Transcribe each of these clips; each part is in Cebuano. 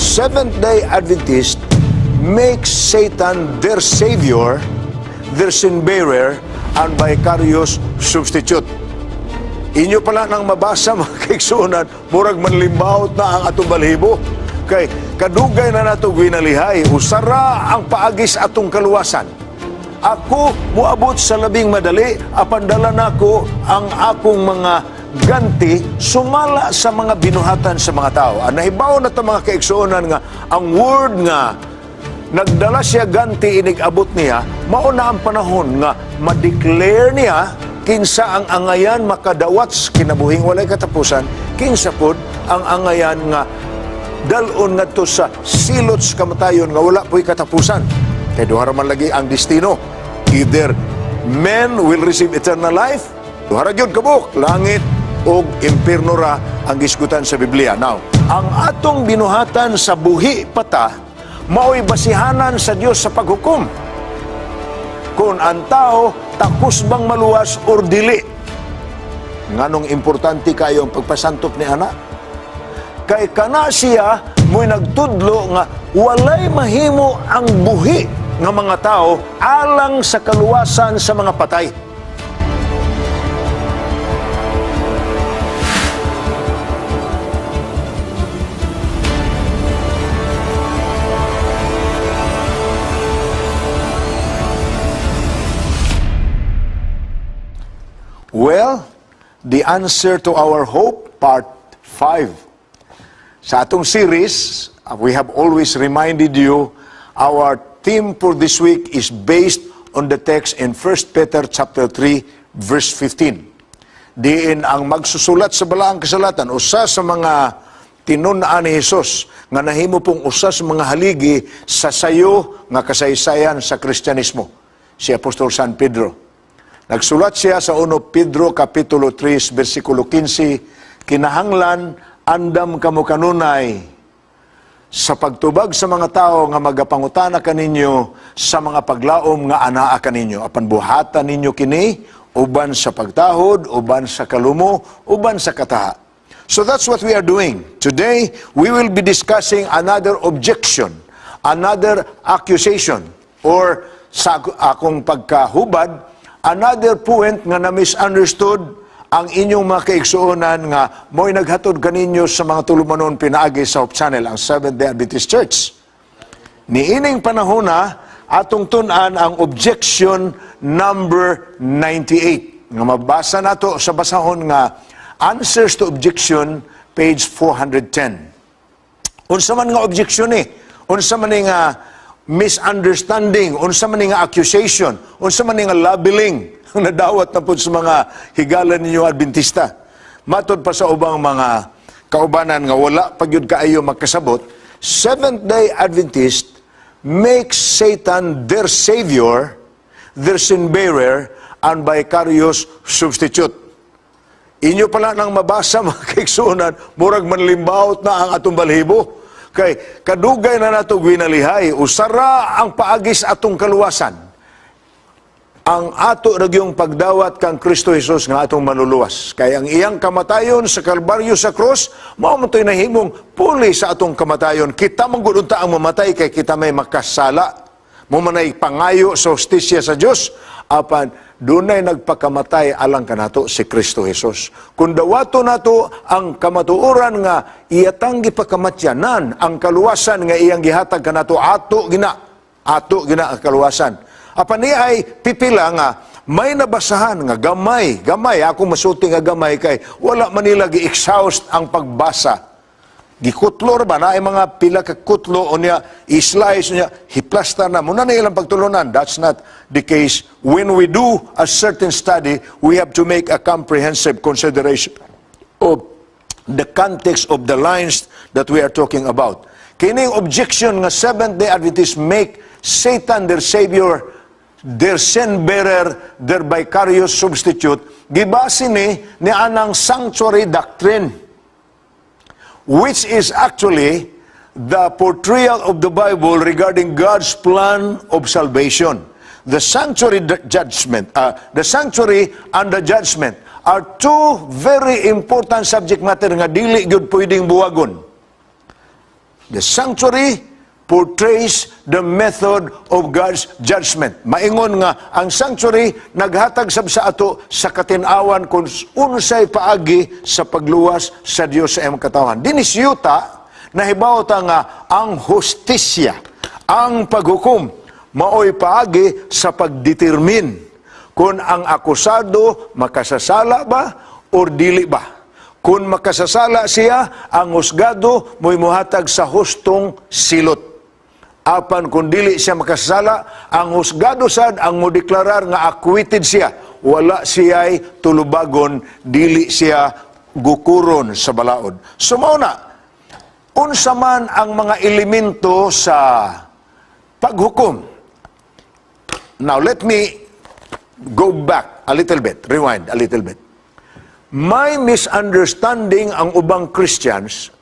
Seventh-day Adventist make Satan their savior, their sin-bearer, and vicarious substitute. Inyo pala nang mabasa, mga kaigsuonan, murag manlimbawot na ang atong balhibo. Kay kadugay na nato ginalihay, usara ang paagis atong kaluwasan. Ako muabot sa labing madali, apan dala nako ang akong mga ganti sumala sa mga binuhatan sa mga tao. Ang nahibaw na ta, mga kaigsuonan, nga ang word nga nagdala siya ganti inig abot niya, mao na ang panahon nga ma-declare niya kinsa ang angayan makadawat sa kinabuhing walay katapusan, kinsa pod ang angayan nga dalon ngadto sa silot sa kamatayon nga wala po'y katapusan. Kay duha ra man lagi ang destino. Either men will receive eternal life, duha ra gyud kabuok, langit o impierno ra ang gisgutan sa Biblia. Now, ang atong binuhatan sa buhi pata mao'y basihanan sa Dios sa paghukom kung ang tao takos bang maluwas or dili. Nganong importante kayo ang pagpasantop ni ana? Kay kana siya mo'y nagtudlo nga walay mahimo ang buhi nga mga tao alang sa kaluwasan sa mga patay. Well, the answer to our hope, part 5. Sa atong series, we have always reminded you our theme for this week is based on the text in 1 Peter chapter 3 verse 15. Diin ang magsusulat sa Balaang Kasulatan, usa sa mga tinun-an ni Jesus nga nahimo pong usa sa mga haligi sa sayo nga kasaysayan sa Kristyanismo, si Apostol San Pedro. Nagsulat siya sa 1 Pedro Kapitulo 3 versikulo 15, "Kinahanglan andam kamo kanunay sa pagtubag sa mga tao nga magapangutana kaninyo sa mga paglaom nga anaa kaninyo. Apan buhatan ninyo kini uban sa pagtahod, uban sa kalumo, uban sa kataha." So that's what we are doing. Today, we will be discussing another objection, another accusation, or sa akong pagkahubad, another point nga na misunderstood ang inyong mga kaigsuonan nga mo'y naghatod kaninyo sa mga tulumanon pinaagi sa Hope Channel, ang Seventh-day Adventist Church. Niining panahon na, atong tun-an ang objection number 98 nga mabasa nato sa basahon nga Answers to Objection, page 410. Unsa man nga objection ni? Unsa man ni nga misunderstanding? Unsa man ni nga accusation? Unsa man ni nga labeling ang nadawat na po sa mga higala ninyo Adventista? Matod pa sa ubang mga kaubanan nga wala pa gyud kaayo makasabot, Seventh-day Adventist make Satan their savior, their sin-bearer, and vicarious substitute. Inyo pala nang mabasa, mga kaigsuonan, murag manlimbawot na ang atong balhibo. Kay kadugay na nato ginalihay, usara ang paagis atong kaluwasan. Ang ato ragyong pagdawat kang Kristo Jesus nga atong manluluwas. Kay ang iyang kamatayon sa Kalbaryo sa krus, mao man to'y nahimong puli sa atong kamatayon. Kita man gud unta ang mamatay kay kita may makasala. Mao man ay pangayo sa hustisya sa Dios, apan dunay nagpakamatay alang kanato, si Kristo Jesus. Kung dawato nato ang kamatuoran nga iyatang gipakamatyanan ang kaluwasan nga iyang gihatag kanato, ato gina ang kaluwasan. Apan ni ay pipila nga may nabasahan nga gamay, gamay, ako masulti nga gamay kay wala man nila gi-exhaust ang pagbasa. Gikutlo ra ba na ay mga pila ka kutlo, unya i-slice, unya hiplasta na muna na ilang pagtulunan. That's not the case. When we do a certain study, we have to make a comprehensive consideration of the context of the lines that we are talking about. Kining objection nga Seventh-day Adventists make Satan their savior, their sin bearer, their vicarious substitute, gibase ni anang sanctuary doctrine, which is actually the portrayal of the Bible regarding God's plan of salvation. The sanctuary and the judgment are two very important subject matter nga dili gyud pwedeng buwagon. The sanctuary portrays the method of God's judgment. Maingon nga ang sanctuary naghatag sab sa ato sa katin-awan kung unsay paagi sa pagluwas sa Dios sa iyang katawhan. Dinis yuta, nahibaw ta nga ang hustisya, ang paghukom, maoy paagi sa pagdetermine kung ang akusado makasasala ba or dili ba. Kung makasasala siya, ang husgado mo'y muhatag sa hustong silot. Apan kung dili siya makasasala, ang husgado sad ang modeklarar nga acquitted siya. Wala siya'y tulubagon, dili siya gukuron sa balaod. So mao na, unsa man ang mga elemento sa paghukom? Now let me go back a little bit, rewind a little bit. May misunderstanding ang ubang Christians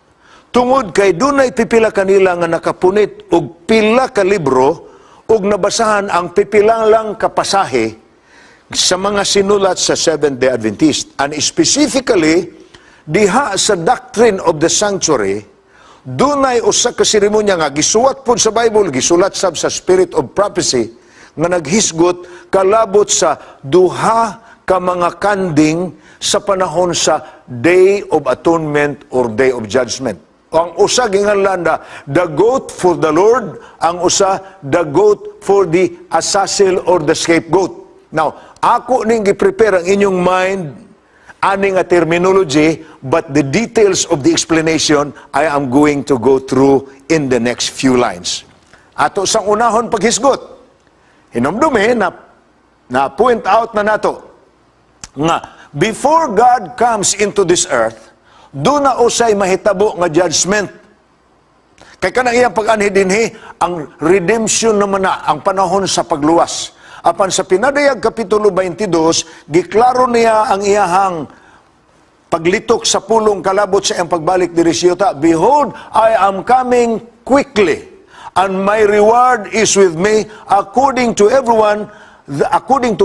tungod kay dunay pipila kanila nga nakapunit og pila ka libro ug nabasahan ang pipila lang ka pasahe sa mga sinulat sa Seventh-day Adventist. And specifically, diha sa doctrine of the sanctuary, dunay usa ka seremonya nga gisuwat pod sa Bible, gisulat sab sa Spirit of Prophecy, nga naghisgot kalabot sa duha ka mga kanding sa panahon sa Day of Atonement or Day of Judgment. Ang usa ginganlan na the goat for the Lord, ang usa the goat for the Azazel or the scapegoat. Now, ako ning gi-prepare ang inyong mind ani nga terminology, but the details of the explanation I am going to go through in the next few lines. Ato sang unahon paghisgot. Hinumdumi na na point out na nato nga before God comes into this earth, duna usay mahitabo nga judgment. Kay kanang iyang pag-anhi dinhi, ang redemption naman na, ang panahon sa pagluwas. Apan sa Pinadayag Kapitulo 22, giklaro niya ang iyahang paglitok sa pulong kalabot sa iyang pagbalik diri sa yuta. "Behold, I am coming quickly, and my reward is with me according to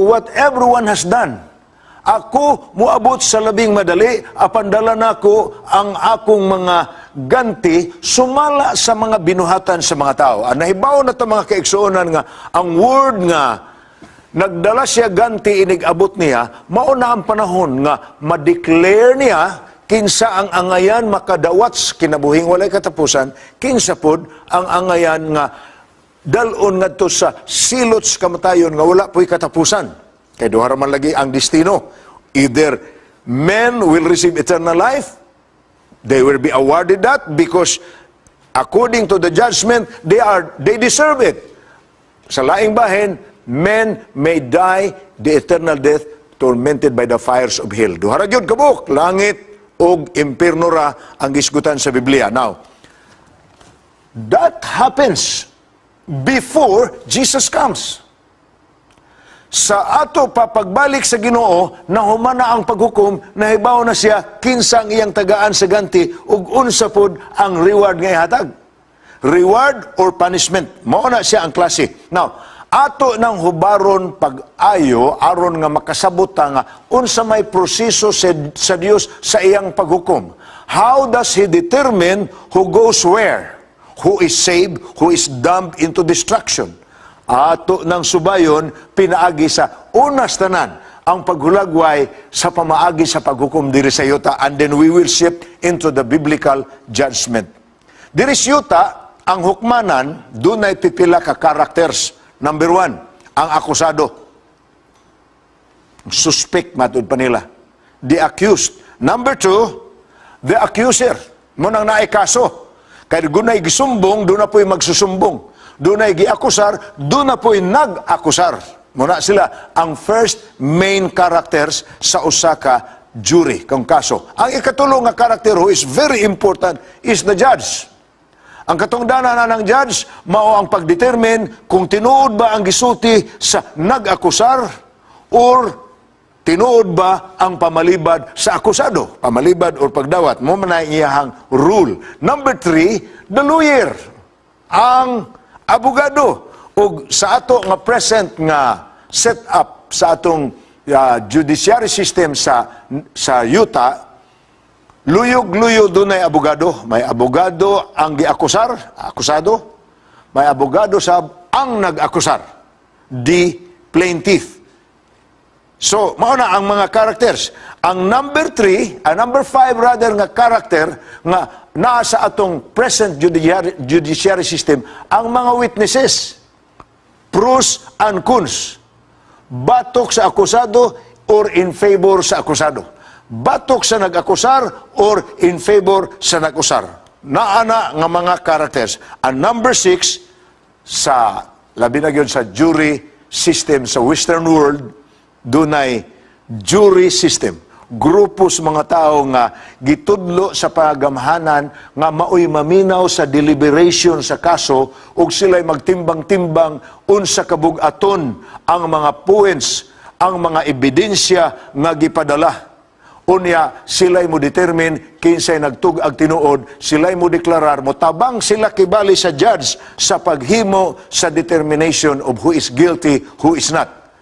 what everyone has done." Ako muabot sa labing madali, apan dala nako ang akong mga ganti sumala sa mga binuhatan sa mga tao. Ang nahibaw na ito, mga kaigsuonan, nga ang word nga nagdala siya ganti inig abot niya, mao na ang panahon nga ma-declare niya kinsa ang angayan makadawat sa kinabuhing walay katapusan, kinsa pod ang angayan nga dalon ngadto sa silot sa kamatayon nga wala po'y katapusan. Kay duha ra man lagi ang destino. Either men will receive eternal life, they will be awarded that because according to the judgment, they deserve it. Sa laing bahin, men may die the eternal death tormented by the fires of hell. Duha ra gyud kabuok, langit og impierno ra ang gisgutan sa Biblia. Now, that happens before Jesus comes. Sa ato pa pagbalik sa Ginoo, nahuman na ang paghukom, nahibaw na siya kinsa ang iyang tagaan sa ganti ug unsa pod ang reward nga ihatag. Reward or punishment. Mao na siya ang klase. Now, ato nang hubaron pag-ayo aron nga makasabot ta nga unsa may proseso sa Dios sa iyang paghukom. How does He determine who goes where? Who is saved, who is dumped into destruction? Ato nang subayon pinaagi sa unas tanan ang paghulagway sa pamaagi sa paghukom diri sa yuta, and then we will shift into the biblical judgment. Diri sa yuta, ang hukmanan dunay pipila ka characters. Number one, ang akusado. Suspect matud pa nila. The accused. Number two, the accuser. Mao nang naay kaso. Kay dunay gisumbong, duna po'y magsusumbong. Dunay giakusar, duna po'y nag-akusar. Mao na sila ang first main characters sa usa ka jury kung kaso. Ang ikatulo nga character who is very important is the judge. Ang katungdanan na ng judge, mao ang pagdetermine kung tinuod ba ang gisulti sa nag-akusar or tinuod ba ang pamalibad sa akusado. Pamalibad or pagdawat. Mao man na iyahang rule. Number three, the lawyer. Ang abogado. O sa ato nga present nga set up sa atong judiciary system sa yuta, Luyog-luyo dunay abogado. May abogado ang giakusar, akusado. May abogado sab ang nag-akusar, the plaintiff. So, mao na ang mga characters. Ang number three, ang number five rather nga character nga naa sa atong present judiciary system, ang mga witnesses, pros and cons. Batok sa akusado or in favor sa akusado. Batok sa nag-akusar or in favor sa nag-akusar. Naa na nga mga characters. Ang number six, sa labi na gyud sa jury system sa Western world, dunay jury system. Grupo sa mga tao nga gitudlo sa pagamhanan nga maoy maminaw sa deliberation sa kaso ug sila'y magtimbang-timbang unsa kabug-aton ang mga points, ang mga ebidensya nga gipadala. Unya, sila'y mo determine kinsay nagtug-ag tinuod, sila'y mo deklarar, mo tabang sila kibali sa judge sa paghimo sa determination of who is guilty, who is not.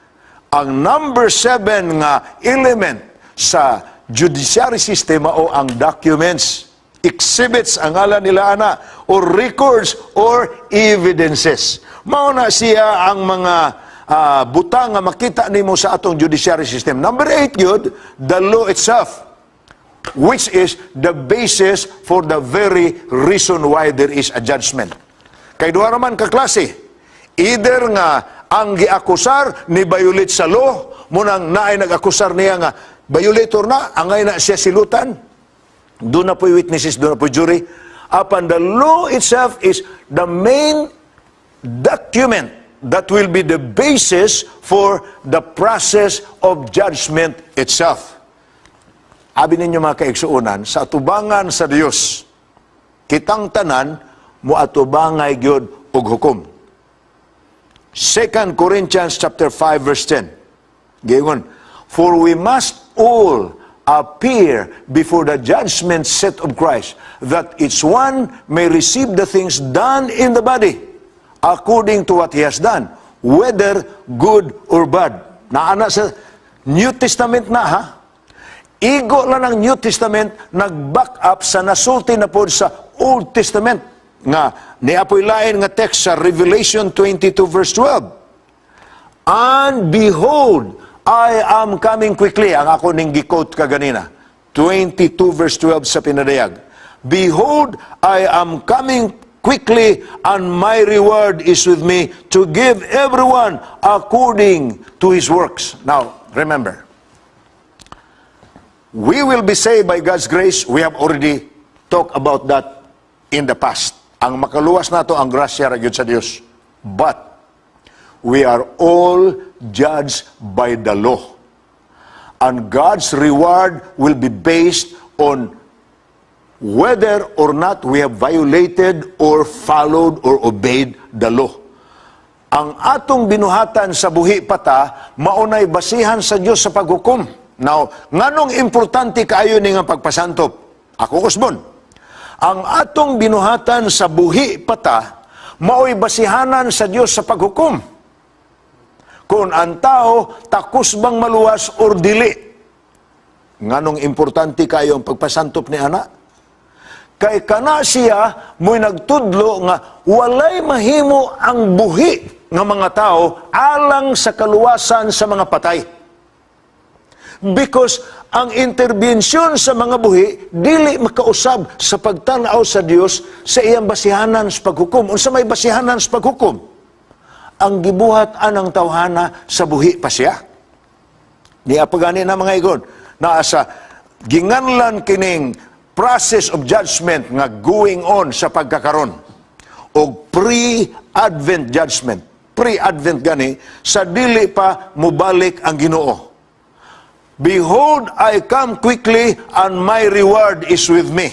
Ang number seven nga element sa judiciary system o ang documents, exhibits ang ngalan nila ana, or records or evidences. Mao na siya ang mga butang nga makita nimo sa atong judiciary system. Number eight gyud, the law itself, which is the basis for the very reason why there is a judgment. Kay duha raman ka klase. Either nga ang giakusar ni violate sa law, munang naay nag-akusar niya nga violator na, angay na siya silutan. Duna po'y witnesses, duna po'y jury. Apan the law itself is the main document that will be the basis for the process of judgment itself. Abi ninyo, mga kaigsuonan, sa atubangan sa Dios, kitang tanan moatubangay gyud og hukom. 2 Corinthians chapter 5 verse 10. Giingon, "For we must all appear before the judgment seat of Christ, that each one may receive the things done in the body, according to what he has done, whether good or bad." Naana sa New Testament na ha. Igo lang ang New Testament nag-back up sa nasulti na po sa Old Testament nga niapoy lain nga text sa Revelation 22 verse 12. "And behold, I am coming quickly." Ang ako ning gi-quote kaganina. 22 verse 12 sa Pinadayag. "Behold, I am coming quickly and my reward is with me to give everyone according to his works." Now, remember, we will be saved by God's grace. We have already talked about that in the past. Ang makaluwas nato ang grasya ra gyud sa Dios. But we are all judged by the law. And God's reward will be based on whether or not we have violated or followed or obeyed the law. Ang atong binuhatan sa buhi pa ta, maunay basihan sa Dios sa paghukom. Now, nganong importante kaayo ni nga pagpasantop? Ako kusbon. Ang atong binuhatan sa buhi pa ta, maoy basihanan sa Dios sa paghukom. Kung ang tao takos bang maluwas or dili. Nganong importante kayo ang pagpasantop ni ana? Kay kana siya mo'y nagtudlo nga walay mahimo ang buhi nga mga tao alang sa kaluwasan sa mga patay. Because ang intervention sa mga buhi dili makausab sa pagtan-aw sa Dios sa iyang basihanan sa paghukom. Unsa may basihanan sa paghukom? Ang gibuhat anang tawhana sa buhi pa siya. Niya pa gani na, mga igon, naa sa ginganlan kining process of judgment nga going on sa pagkakaron og pre-advent judgment. Pre-advent gani sa dili pa mubalik ang Ginoo. "Behold, I come quickly and my reward is with me.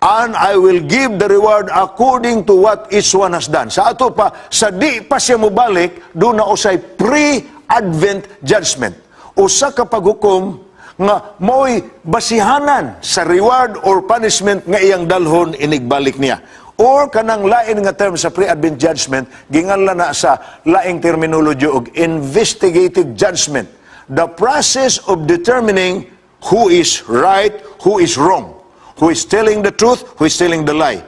And I will give the reward according to what each one has done." Sa ato pa, sa di pa siya mubalik, duna usay pre-advent judgment. Usa ka paghukom nga mo'y basihanan sa reward or punishment nga iyang dalhon inigbalik niya. Or kanang lain nga term sa pre-advent judgment, ginganlan na sa laing terminology og investigative judgment. The process of determining Who is right, who is wrong? Who is telling the truth, who is telling the lie?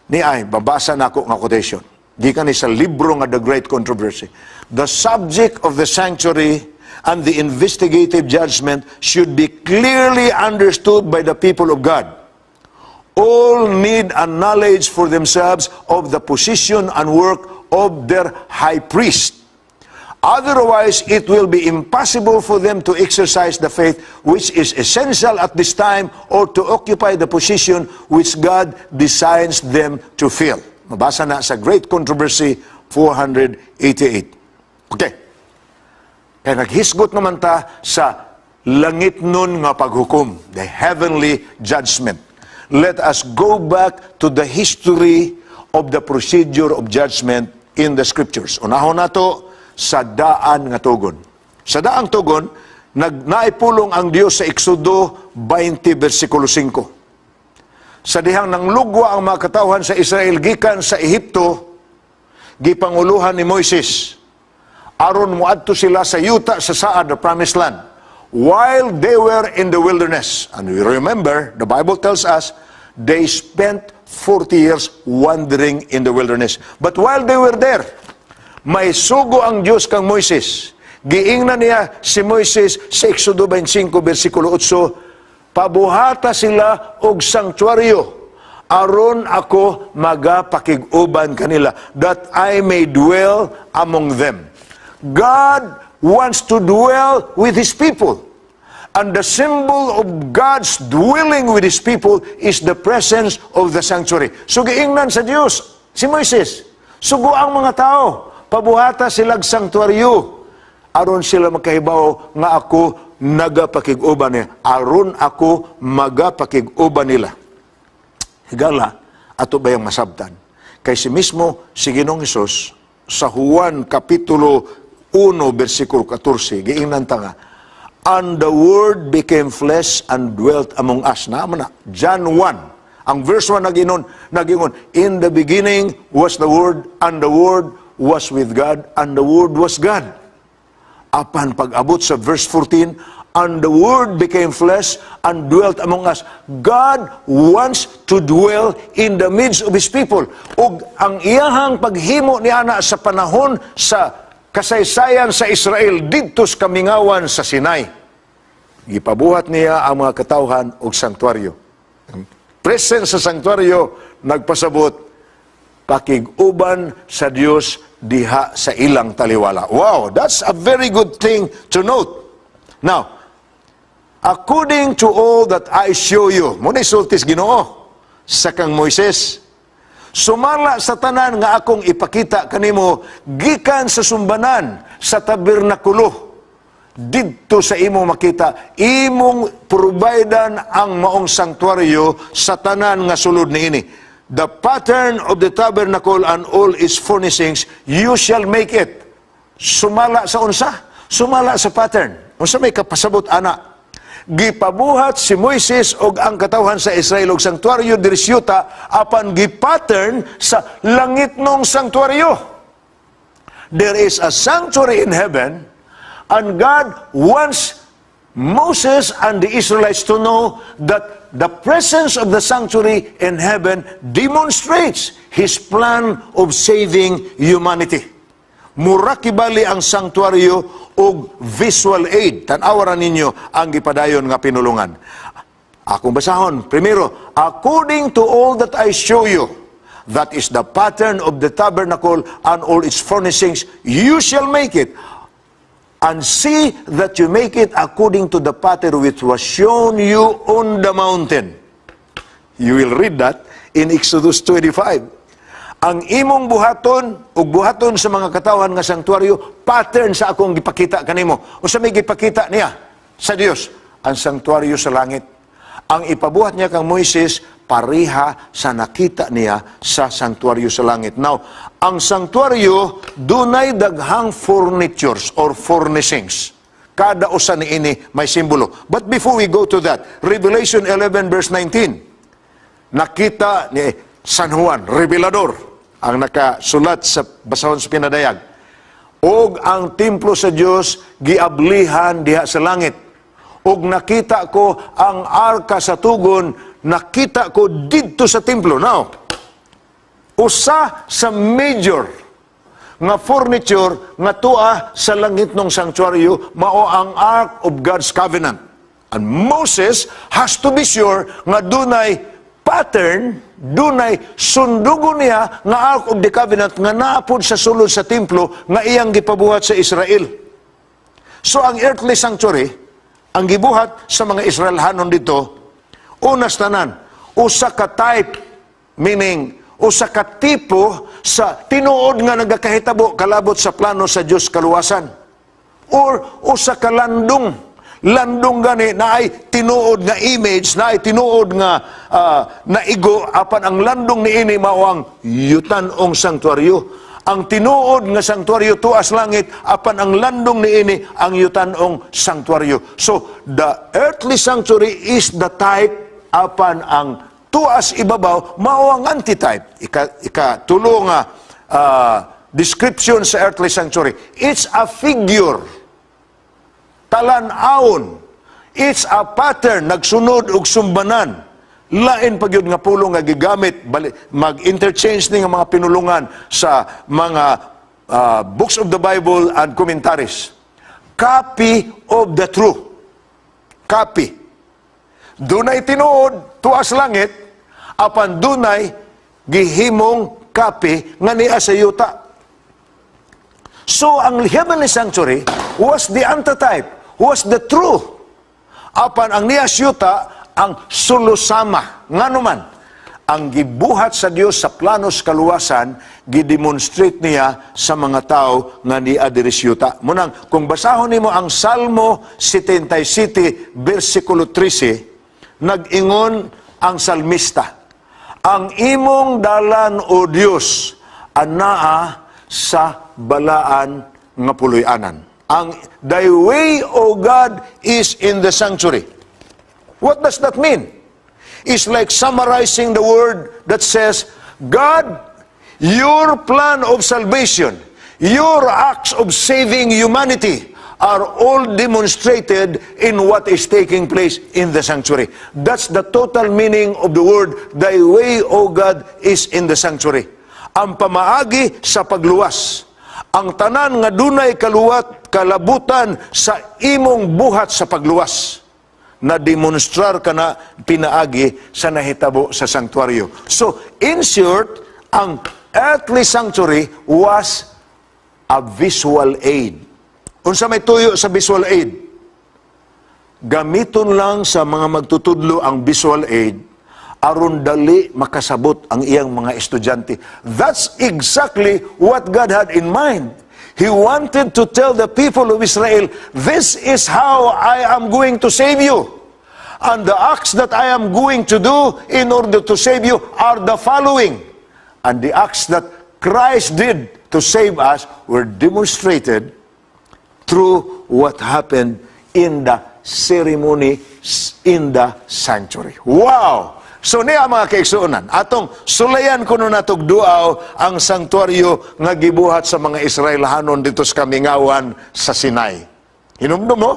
Ni ay, babasa nako nga quotation. Gikan ni sa libro nga The Great Controversy. "The subject of the sanctuary and the investigative judgment should be clearly understood by the people of God. All need a knowledge for themselves of the position and work of their high priest. Otherwise, it will be impossible for them to exercise the faith which is essential at this time or to occupy the position which God designs them to fill." Mabasa na sa Great Controversy 488. Okay. Kaya naghisgot naman ta sa langit nun nga paghukom, the heavenly judgment. Let us go back to the history of the procedure of judgment in the scriptures. Unahon nato sa Daan nga Tugon. Sa Daang Tugon, naipulong ang Dios sa Exodo 20 versikulo 5. Sa dihang nanglugwa ang mga katawhan sa Israel gikan sa Ehipto, gipanguluhan ni Moises aron moadto sila sa yuta sa saad, the promised land. While they were in the wilderness, and we remember, the Bible tells us, they spent 40 years wandering in the wilderness. But while they were there, may sugo ang Diyos kang Moises. Giingnan niya si Moises sa Exodo 25, versikulo 8, "Pabuhata sila og sanctuaryo aron ako magapakig-uban kanila, that I may dwell among them." God wants to dwell with His people. And the symbol of God's dwelling with His people is the presence of the sanctuary. So giingnan sa Dios si Moises, "Sugo ang mga tao, pabuhata silag sanctuaryo aron sila makahibaw nga ako nagapakig-uban nila, aron ako magapakig-uban nila." Higala, ato bayang masabtan? Kay si mismo si Ginoong Hesus sa Juan Kapitulo 1 versikulo 14, giingnan ta nga, "And the Word became flesh and dwelt among us." Naa man na John 1. Ang verse 1 nagingon, "In the beginning was the Word, and the Word was with God, and the Word was God." Apan pag-abot sa verse 14, "And the Word became flesh and dwelt among us." God wants to dwell in the midst of His people. Ug ang iyahang paghimo ni ana sa panahon sa kasaysayan sa Israel didto sa kamingawan sa Sinai, gipabuhat niya ang mga katawhan og sanktuaryo. Ang presence sa sanktuaryo nagpasabot pakig-uban sa Dios diha sa ilang taliwala. Wow, that's a very good thing to note. Now, "According to all that I show you," mao na sulti sa Ginoo sa kang Moises, "Sumala sa tanan nga akong ipakita kanimo gikan sa sumbanan sa tabernakulo, didto sa imo makita, imong providean ang maong sanktuaryo sa tanan nga sulod niini. The pattern of the tabernacle and all its furnishings, you shall make it." Sumala sa unsa? Sumala sa pattern. Unsa may kapasabot ana? Gipabuhat si Moises og ang katawhan sa Israel og sanktuaryo diri sa yuta, apan gipattern sa langitnong sanktuaryo. There is a sanctuary in heaven, and God wants Moses and the Israelites to know that the presence of the sanctuary in heaven demonstrates His plan of saving humanity. Mura kibali ang sanctuaryo og visual aid. Tan-awa ra ninyo ang gipadayon nga pinulungan. Akong basahon. Primero, "According to all that I show you, that is the pattern of the tabernacle and all its furnishings, you shall make it. And see that you make it according to the pattern which was shown you on the mountain." You will read that in Exodus 25. Ang imong buhaton ug buhaton sa mga katawhan nga sanktuaryo, pattern sa akong gipakita kanimo. Unsa may gipakita niya sa Dios? Ang sanktuaryo sa langit. Ang ipabuhat niya kang Moises pareha sa nakita niya sa sanktuaryo sa langit. Now, ang sanktuaryo dunay daghang furnitures or furnishings. Kada usa niini may simbolo. But before we go to that, Revelation 11 verse 19. Nakita ni San Juan, Revelador, ang nakasulat sa basahon sa pinadayag. Og ang templo sa Dios giablihan diha sa langit. Ug nakita ko ang arka sa tugon, nakita ko didto sa templo. Now, usa sa major nga furniture nga tua sa langitnong sanctuaryo mao ang Ark of God's Covenant. And Moses has to be sure nga dunay pattern, dunay sundugon niya nga Ark of the Covenant nga naa pod sa sulod sa templo nga iyang gipabuhat sa Israel. So ang earthly sanctuary, ang gibuhat sa mga Israelhanon dito, unas tanan, usa ka type, meaning usa ka tipo sa tinuod nga nagakahitabo kalabot sa plano sa Dios kaluwasan. Or usa ka landong, landong gani na ay tinuod nga image, na ay tinuod nga naigo, apan ang landong niini mao ang yutan-ong sanktuaryo. Ang tinuod nga sanktuaryo tuas langit, apan ang landong niini ang yutan-ong sanktuaryo. So the earthly sanctuary is the type, apan ang tuas ibabaw mao ang antitype. Ika tulo nga description sa earthly sanctuary: it's a figure, talan-awon. It's a pattern, nagsunod og sumbanan. Lain pa gyud nga pulong nga gigamit, mag-interchange ni nga mga pinulungan sa mga books of the Bible and commentaries. Copy of the true. Copy. Dunay tinuod tuas langit, apan dunay gihimong copy nga niya sa yuta. So ang heavenly sanctuary was the antitype, was the true. Apan ang niya yuta ang sulusama. Ngano man, ang gibuhat sa Dios sa planos kaluwasan, gidemonstrate niya sa mga tao nga niya diri sa yuta. Munang, kung basahon nimo ang Salmo 77, versikulo 13, nag-ingon ang salmista, "Ang imong dalan, O Dios, anaa sa balaan nga puloy-anan." Ang "Thy way, O God, is in the sanctuary." What does that mean? It's like summarizing the word that says, "God, your plan of salvation, your acts of saving humanity are all demonstrated in what is taking place in the sanctuary." That's the total meaning of the word, "Thy way, O God, is in the sanctuary." Ang pamaagi sa pagluwas, ang tanan nga dunay kaluwat, kalabutan sa imong buhat sa pagluwas, na demonstrar ka na pinaagi sa nahitabo sa sanctuaryo. So, in short, ang earthly sanctuary was a visual aid. Unsa may tuyo sa visual aid? Gamiton lang sa mga magtutudlo ang visual aid aron dali makasabot ang iyang mga estudyante. That's exactly what God had in mind. He wanted to tell the people of Israel, "This is how I am going to save you. And the acts that I am going to do in order to save you are the following." And the acts that Christ did to save us were demonstrated through what happened in the ceremony in the sanctuary. Wow! So niya, mga kaigsuonan, atong sulayan kuno natog duaw ang sanktuaryo nga gibuhat sa mga Israelhanon dito sa kamingawan sa Sinai. Hinumdum mo?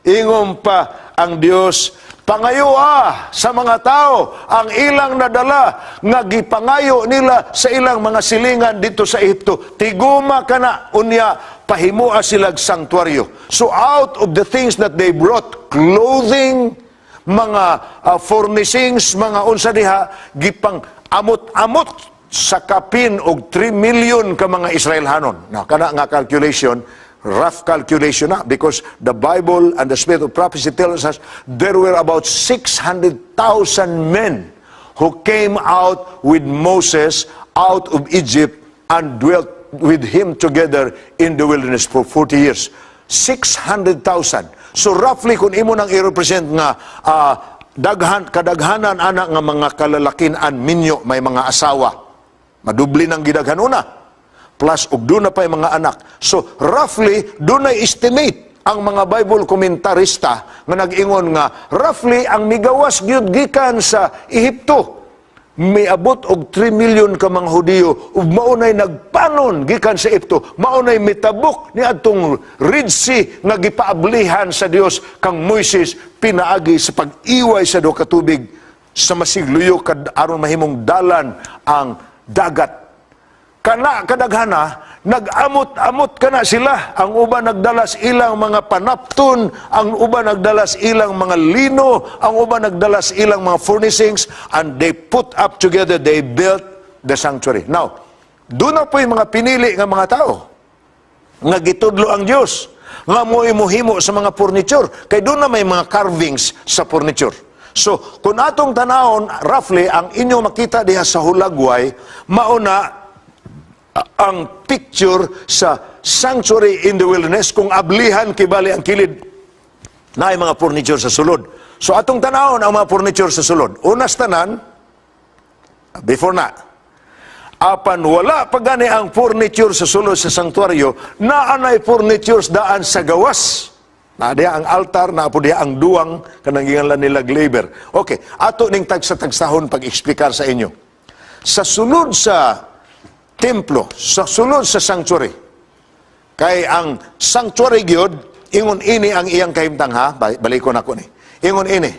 Ingon pa ang Dios, "Pangayoa sa mga tao ang ilang nadala nga gipangayo nila sa ilang mga silingan dito sa Ehipto. Tiguma kana, unya pahimua silag sanktuaryo." So out of the things that they brought, clothing, mga furnishings, mga unsa diha, gipang amot-amot sa kapin og 3 million ka mga Israelhanon. Now, kana nga calculation, rough calculation na, because the Bible and the Spirit of Prophecy tells us there were about 600,000 men who came out with Moses out of Egypt and dwelt with him together in the wilderness for 40 years. 600,000. So roughly, kung imo nang i-represent nga daghan kadaghanan ana nga mga kalalakian minyo, may mga asawa. Madubli ng gidaghanuna. Plus og duna pa mga anak. So roughly dunay estimate ang mga Bible komentarista nga nag-ingon nga roughly ang migawas gyud gikan sa Ehipto Miabot og 3 million ka mga Hudiyo ug maunay nagpanon gikan sa Ehipto, maunay mitabok ni adtong Red Sea nga gipaablihan sa Dios kang Moises pinaagi sa pag-iway sa duha ka tubig sa masigluyo kad aron mahimong dalan ang dagat. Kana kadaghana, nag-amot-amot kana sila. Ang uban nagdalas ilang mga panapton, ang uban nagdalas ilang mga lino, ang uban nagdalas ilang mga furnishings, and they put up together, they built the sanctuary. Now, duna poy mga pinili nga mga tao nga gitudlo ang Dios nga mo'y muhimo sa mga furniture kay duna may mga carvings sa furniture. So, kung atong tanawon, roughly, ang inyong makita diha sa hulagway, mauna ang picture sa sanctuary in the wilderness kung ablihan kibali ang kilid na ay mga furniture sa sulod. So atong tanawon ang mga furniture sa sulod. Unas tanan, before na, apan wala pa gani ang furniture sa sulod sa sanctuaryo, naanay furnitures daan sa gawas. Na diha ang altar, naa po diha ang duwang, kanang ginganlan nila laver. Okay, ato ning tagsa-tagsahon pag-eksplikar sa inyo. Sa sulod sa templo, sa sulod sa sanctuary, kay ang sanctuary gyud, ingon ini ang iyang kahimtang ha, balikon ako ni. Ingon ini.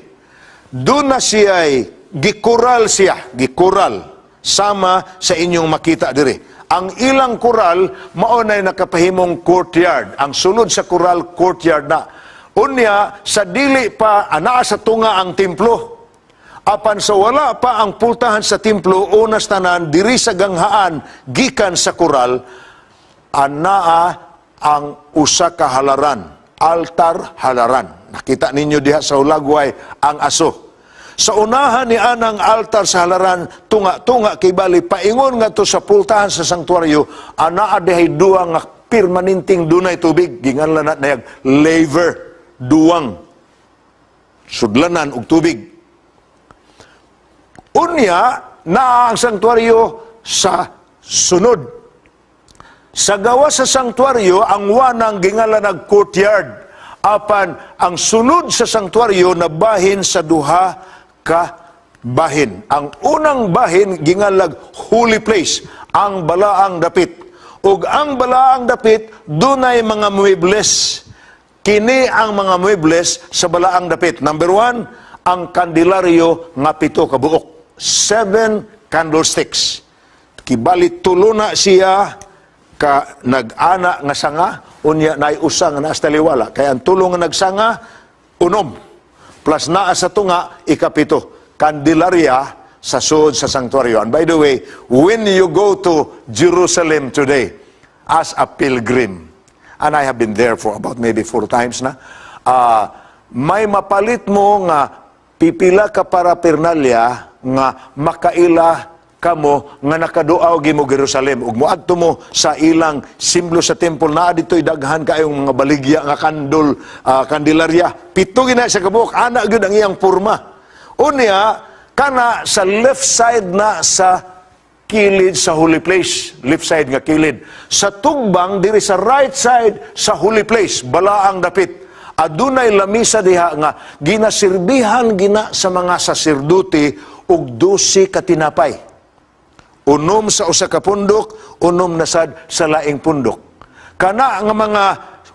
Duna siya'y gikural siya, gikural sama sa inyong makita diri. Ang ilang kural mao nay nakapahimong courtyard. Ang sulod sa kural, courtyard na. Unya sa dili pa anaa sa tunga ang templo. Apan sa wala pa ang pultahan sa templo, unas tanan diri sa ganghaan gikan sa kural anaa ang usa ka halaran, altar halaran. Nakita ninyo diha sa hulagway ang aso. Sa unahan ni anang altar sa halaran, tunga-tunga kibali paingon ngadto sa pultahan sa sanktuaryo, anaa dihay duwa nga permanenteng dunay tubig, ginganlan na nayag laver, duwang sudlanan og tubig. Unya, naa ang sanktuaryo sa sunod. Sa gawas sa sanktuaryo, ang wanang gingalan nag courtyard. Apan ang sulod sa sanktuaryo na bahin sa duha ka bahin. Ang unang bahin gingalag holy place, ang balaang dapit. Ug ang balaang dapit dunay mga muebles. Kini ang mga muebles sa balaang dapit. Number 1, ang kandelaryo nga pito ka buok. Seven candlesticks. Kibali tulo na siya ka nag-ana nga sanga, unya naay usa nga naa sa taliwala. Kaya ang tulo nga nagsanga, 6. Plus naa sa tunga, 7. Candelaria sa suod sa sanctuaryo. And by the way, when you go to Jerusalem today as a pilgrim, and I have been there for about maybe four times na, may mapalit mo nga pipila ka paraphernalia nga makaila kamo nga nakaduaw gimo Jerusalem ug moadto mo sa ilang simbolo sa temple, naa dito'y daghan kaayong mga baligya nga kandelaria. Pito gina sa kabuok, ana gyud ang iyang porma. Unya kana sa left side na sa kilid sa holy place, left side nga kilid. Sa tugbang diri sa right side sa holy place, balaang dapit, adunay lamisa diha nga ginaserbihan gina sa mga saserdote og 12 ka tinapay. 6 sa usa ka pundok, 6 na sad sa laing pundok. Kana nga mga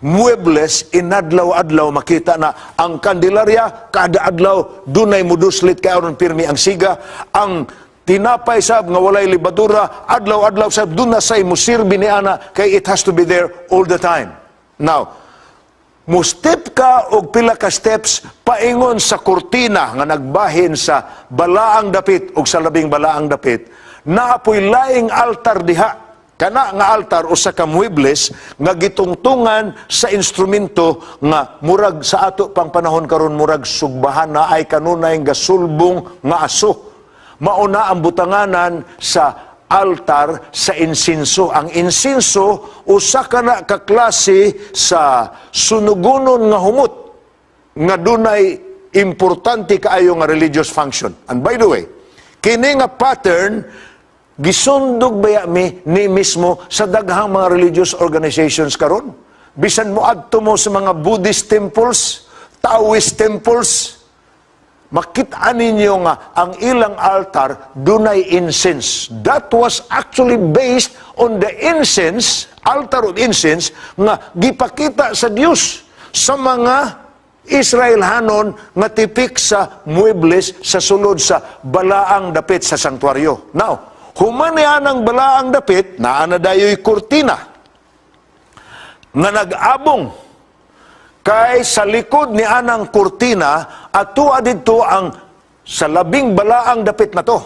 muebles inadlaw-adlaw makita na ang kandelaria, kada adlaw dunay muduslit kay aron pirmi ang siga. Ang tinapay sab nga walay libadura, adlaw-adlaw sab duna say musirbi ni ana kay it has to be there all the time. Now, mo-step ka og pila ka steps paingon sa kurtina nga nagbahin sa balaang dapit og sa labing balaang dapit, naapoy laing altar diha. Kana nga altar usa ka muebles nga gitungtungan sa instrumento nga murag sa ato pang panahon karon murag sugbahan na ay kanunay gasulbong nga aso. Mauna ang butanganan sa altar sa insinso. Ang insinso usa ka na ka klase sa sunugunon nga humot nga dunay importante kaayo nga religious function. And by the way, kini nga pattern gisundog baya mi ni mismo sa daghang mga religious organizations karon. Bisan mo adto mo sa mga Buddhist temples, Taoist temples, Makita ninyo nga ang ilang altar dunay incense. That was actually based on the incense, altar of incense, nga gipakita sa Dios sa mga Israelhanon nga tipik sa muebles sa sulod sa balaang dapit sa sanktuaryo. Now, human niya ang balaang dapit, naa na dayoy kurtina nga nag-abong kay sa likod ni anang kurtina atua didto ang sa labing balaang dapit na to.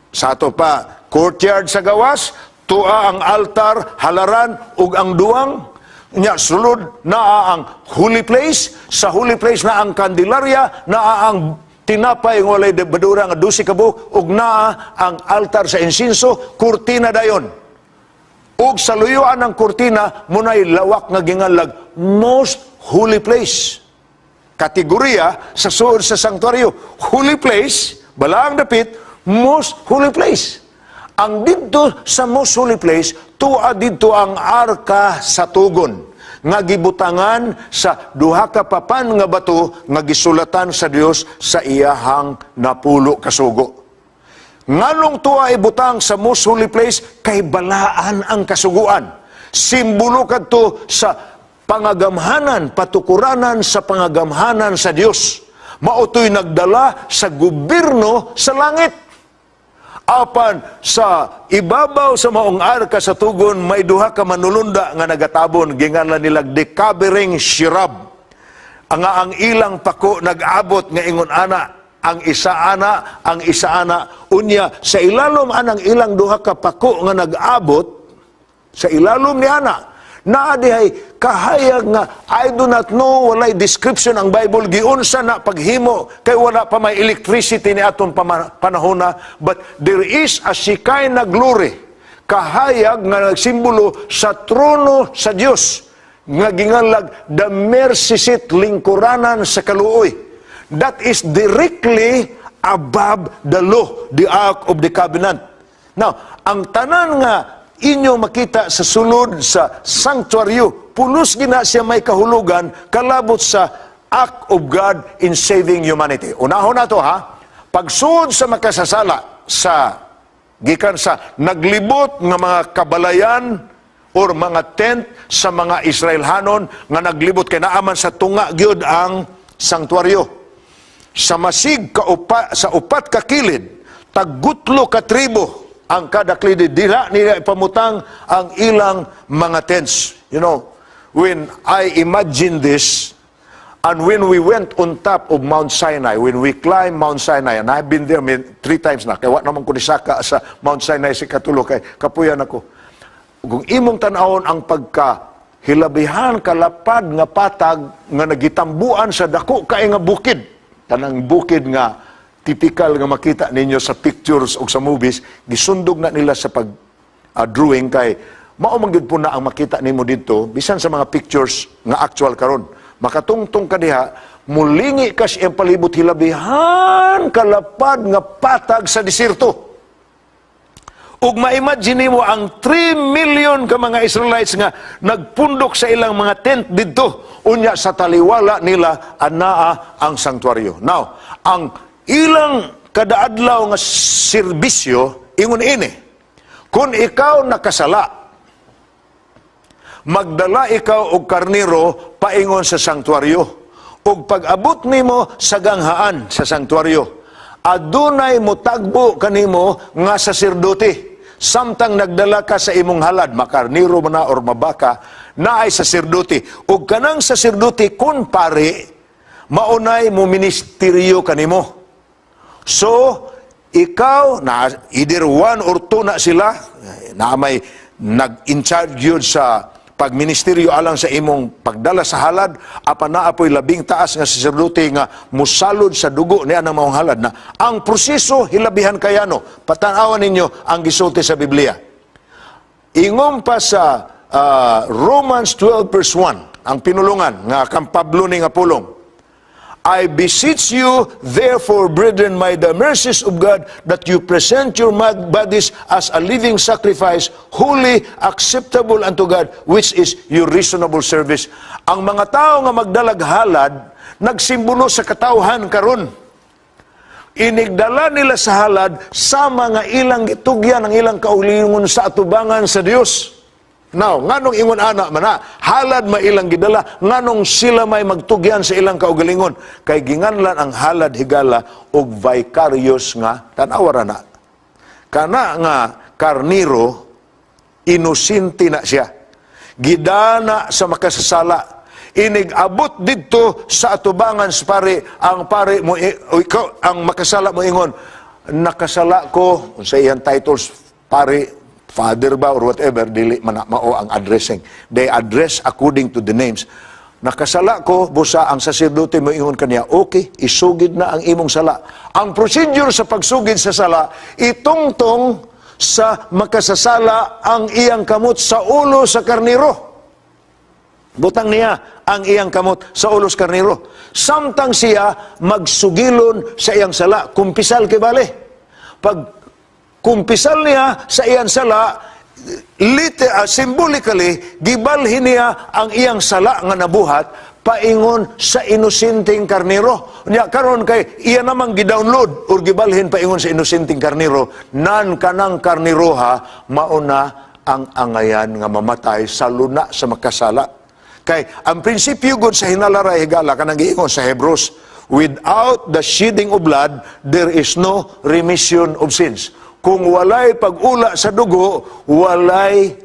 Sa ato pa, courtyard sa gawas, tua ang altar, halaran ug ang duwang. Nya sulod naa ang holy place, sa holy place naa ang kandelarya, naa ang tinapay nga walay lebadura nga 12 ka buok, ug naa ang altar sa insinso, kurtina dayon. Ug sa luyuan ng kurtina, munay lawak nga ginganlag most holy place. Kategorya sa suod sa sanktuaryo. Holy place, balaang dapit, most holy place. Ang didto sa most holy place, tua didto ang arka sa tugon nga gibutangan sa duha ka papan nga bato nga gisulatan sa Dios sa iyahang 10 ka sugo. Nganong tuwa ibutang sa most holy place? Kay balaan ang kasuguan. Simbolo kadto sa pangagamhanan, patukuranan sa pangagamhanan sa Dios. Mao to'y nagdala sa gobyerno sa langit. Apan sa ibabaw sa maong arka sa tugon, may duha ka manulunda nga nagatabon, ginganlan nilag the covering cherub. Ang ilang pako nag-abot nga ingon ana, ang isa ana, ang isa ana. Unya sa ilalom anang ilang duha ka pako nga nag-abot, sa ilalom ni ana, naa dihay kahayag nga I do not know, walay description ang Bible giunsa na paghimo kay wala pa may electricity ni atong panahon na, but there is a Shekinah glory, kahayag nga nagsimbolo sa trono sa Dios nga ginganlag the mercy seat, lingkuranan sa kaluoy, that is directly above the law, the Ark of the Covenant. Now, ang tanan nga inyo makita sa sulod sa sanctuaryo, pulos gina siya may kahulugan kalabot sa act of God in saving humanity. Unahon na to, ha. Pagsuod sa makasasala sa gikan sa naglibot nga mga kabalayan or mga tent sa mga Israelhanon nga naglibot kay naaman sa tunga gyud ang sanktuaryo. Sa masig ka upa, sa upat ka kilid, tagutlo ka tribo ang kada kilid. Dila nila ipamutang ang ilang mga tents. When I imagine this, and when we went on top of Mount Sinai, when we climbed Mount Sinai, and I've been there three times na, kaya wa naman ko nisaka sa Mount Sinai sa katulo, kay kapuyan ako. Kung imong tan-awon ang pagka hilabihan kalapad nga patag nga nagitambuan sa dako kay nga bukid, tanang bukid nga tipikal nga makita ninyo sa pictures o sa movies, gisundog na nila sa pag drawing kay mao man gyud po na ang makita nimo didto bisan sa mga pictures nga actual karon. Makatungtong ka diha, mulingi ka sa iyang palibot, hilabihan kalapad nga patag sa diserto. Ug ma-imagine mo ang 3 million ka mga Israelites nga nagpundok sa ilang mga tent didto. Unya sa taliwala nila anaa ang sanktuaryo. Now, ang ilang kadaadlaw nga serbisyo ingon ini. Kung ikaw nakasala, magdala ikaw og karnero paingon sa sanktuaryo. Ug pag-abot nimo sa ganghaan sa sanktuaryo, adunay motagbo kanimo nga saserdote. Samtang nagdala ka sa imong halad, makarniro man na or mabaka, naay saserdote. Ug kanang saserdote kun pare, maunay mo ministeryo kanimo. So, ikaw, na either one or two na sila, na may nag-in-charge yun sa pagministeryo alang sa imong pagdala sa halad, apan naa po'y labing taas nga saserdote nga musalod sa dugo niya ng maong halad na ang proseso hilabihan kayano. Patanawan ninyo ang gisulti sa Biblia. Ingon pa sa Romans 12 verse 1, ang pinulungan nga kang Pablo ni nga pulong, "I beseech you, therefore, brethren, by the mercies of God, that you present your bodies as a living sacrifice, holy, acceptable unto God, which is your reasonable service." Ang mga tao nga magdalag halad, Nagsimbolo sa katawhan karon. Inigdala nila sa halad sa mga ilang gitugyan ang ilang kaugalingon sa atubangan sa Dios. Now, nganong ingon ana man na, halad ma ilang gidala, nganong sila may magtugyan sa ilang kaugalingon? Kay ginganlan ang halad, higala, og vicarious nga tan-awa ra na. Kana nga karniro, inosente na siya. Gidana sa makasasala. Inig abot didto sa atubangan sa pari, ang pari mo, o ikaw, ang makasala mo ingon, "Nakasala ko," sa iyang titles, pari, father ba or whatever, dili man na mao ang addressing. They address according to the names. "Nakasala ko," busa ang saserdote mo ingon kaniya, "Okay, isugid na ang imong sala." Ang procedure sa pagsugid sa sala, itungtong sa makasasala ang iyang kamot sa ulo sa karniro. Butang niya ang iyang kamot sa ulo sa karniro. Samtang siya magsugilon sa iyang sala, kumpisal kay bale. Pag kumpisal niya sa iyang sala, symbolically, gibalhin niya ang iyang sala nga nabuhat paingon sa inosenteng karniro. Nya karon kay iya namang gidownload or gibalhin paingon sa inosenteng karniro, nan kanang karniroha mauna ang angayan nga mamatay sa luna sa makasala. Kay ang prinsipyo gud sa hinalaray, higala, kanang giingon sa Hebrews, without the shedding of blood, there is no remission of sins. Kung walay pag-ula sa dugo, walay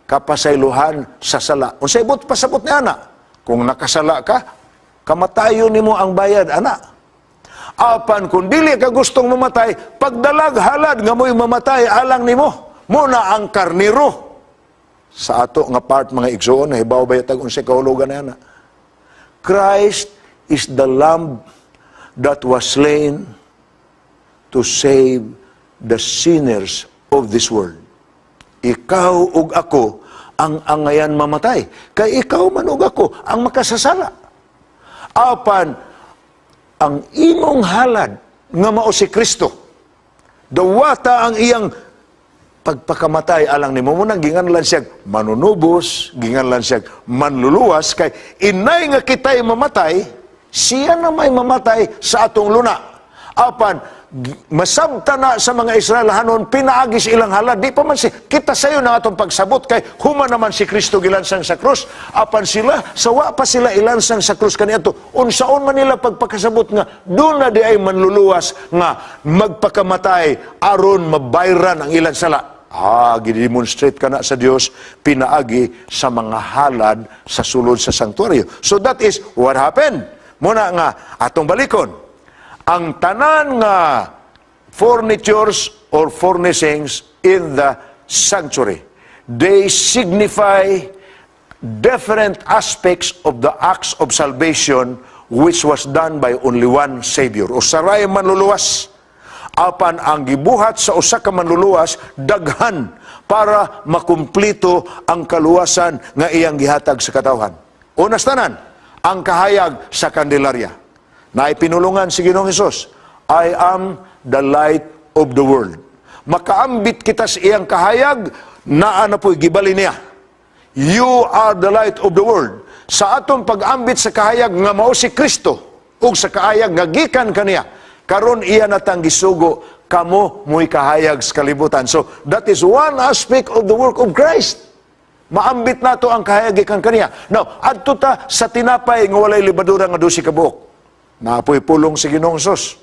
kapasaylohan sa sala. Unsay buot pasabot ni ana? Kung nakasala ka, kamatayon nimo ang bayad ana. Apan kung dili ka gustong mamatay, pagdalag halad nga mo'y mamatay alang nimo. Muna ang karniro. Sa ato nga part, mga igsoon, nahibaw ba yatag unsay kahulugan na ana? Christ is the lamb that was slain to save the sinners of this world. Ikaw ug ako ang angayan mamatay. Kay ikaw man ug ako ang makasasala. Apan ang imong halad nga mao si Kristo, dawata ang iyang pagpakamatay alang nimo. Mo nang ginganlan siya manunubos, ginganlan siya manluluwas, kay inay nga kita'y mamatay, siya na may mamatay sa atong luna. Apan masabta na sa mga Israelhanon pinaagi sa ilang halad. Di pa man si kita sayo na atong pagsabot kay human naman si Kristo gilansang sa krus. Apan sila, sawa pa sila ilansang sa krus kaniadto, unsaon man nila pagpakasabot nga doon na di ay manluluwas nga magpakamatay aron mabayran ang ilang sala? Gidemonstrate ka na sa Dios pinaagi sa mga halad sa sulod sa sanktuaryo. So that is what happened. Muna nga atong balikon. Ang tanan nga furnitures or furnishings in the sanctuary, they signify different aspects of the acts of salvation which was done by only one Savior. Usa ray manluluwas. Apan ang gibuhat sa usa ka manluluwas daghan para makumplito ang kaluwasan nga iyang gihatag sa katawhan. Unas tanan, ang kahayag sa kandelarya. Naipinulungan si Ginoong Hesus, "I am the light of the world." Makaambit kita sa iyang kahayag, naa na po'y gibali niya. "You are the light of the world." Sa atong pag-ambit sa kahayag nga mao si Kristo, ug sa kahayag nga gikan kaniya, karon iya natang gisugo, "Kamo mo'y kahayag sa kalibutan." So, that is one aspect of the work of Christ. Maambit nato ang kahayag gikan kaniya. Now, adto ta sa tinapay nga walay lebadura nga 12 ka buok. Naa poy pulong si Ginoong Hesus,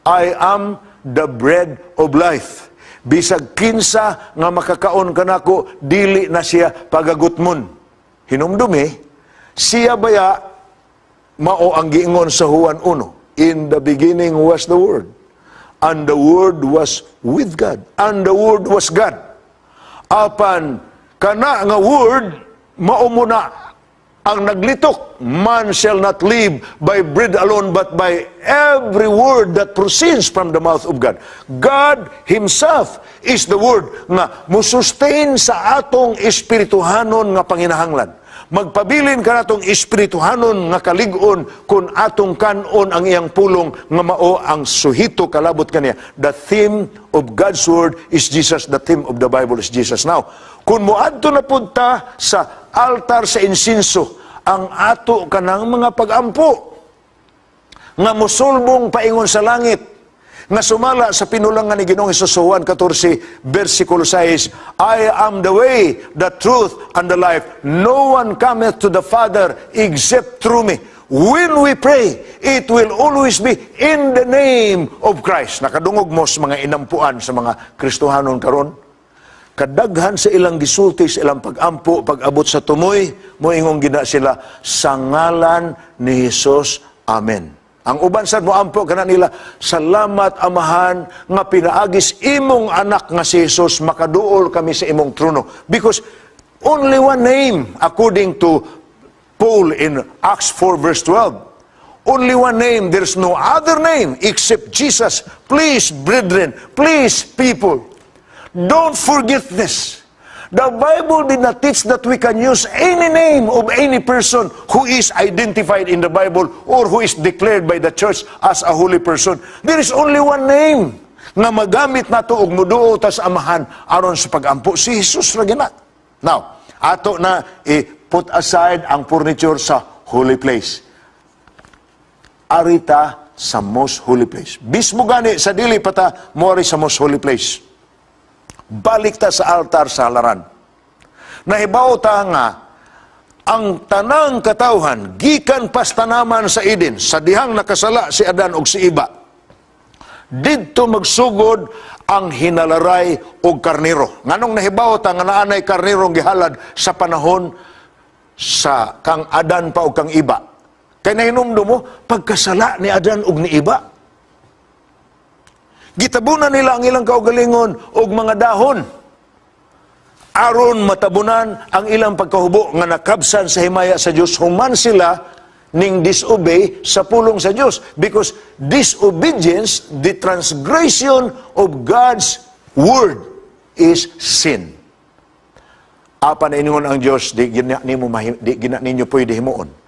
"I am the bread of life. Bisag kinsa nga makakaon kanako, dili na siya pagagutmon." Hinumdumi, siya baya mao ang giingon sa Juan 1. "In the beginning was the Word, and the Word was with God, and the Word was God." Apan kana nga Word mao muna ang naglitok, "Man shall not live by bread alone, but by every word that proceeds from the mouth of God." God Himself is the Word nga musustain sa atong espirituhanon nga panginahanglan. Magpabilin kanatong espirituhanon nga kalig-on kung atong kanon ang iyang pulong nga mao ang suhito kalabot kaniya. The theme of God's Word is Jesus. The theme of the Bible is Jesus. Now, kung moadto na punta sa altar sa insinso, Ang ato kanang mga pagampo nga musulbong paingon sa langit, nga sumala sa pinulangan ni Ginoong Hesus sa Juan 14 versikulo 6, "I am the way, the truth, and the life. No one cometh to the Father except through me." When we pray, it will always be in the name of Christ. Nakadungog mo sa mga inampuan sa mga Kristohanon karon, kadaghan sa ilang gisulti sa ilang pagampo, pag-abot sa tumoy, moingon gina sila, "Sa ngalan ni Hesus, Amen." Ang uban sad mo ampo kana nila, "Salamat, Amahan, nga pinaagis imong anak nga si Jesus makaduol kami sa imong trono." Because only one name, according to Paul in Acts 4 verse 12. Only one name, there's no other name except Jesus. Please, brethren, please, people, don't forget this. The Bible did not teach that we can use any name of any person who is identified in the Bible or who is declared by the church as a holy person. There is only one name nga magamit nato og muduol ta sa Amahan aron sa pagampo, si Jesus ra gina. Now, ato na i-put aside ang furniture sa holy place. Ari ta sa most holy place. Bismo gani sa dili pa ta moari sa most holy place, balik ta sa altar sa halaran. Nahibaw ta nga ang tanang katawhan gikan pas tanaman sa Eden sa dihang nakasala si Adan ug si Iba, didto magsugod ang hinalaray og karnero. Nganong nahibaw ta nga naanay karnero gihalad sa panahon sa kang Adan pa og kang Iba? Kay nahinumdum mo, pagkasala ni Adan ug ni Iba, gitabunan nila ang ilang kaugalingon og mga dahon aron matabunan ang ilang pagkahubo nga nakabsan sa himaya sa Dios human sila ning disobey sa pulong sa Dios, because disobedience, the transgression of God's word, is sin. Apan ingon ang Dios, di gina ninyo pwede himuon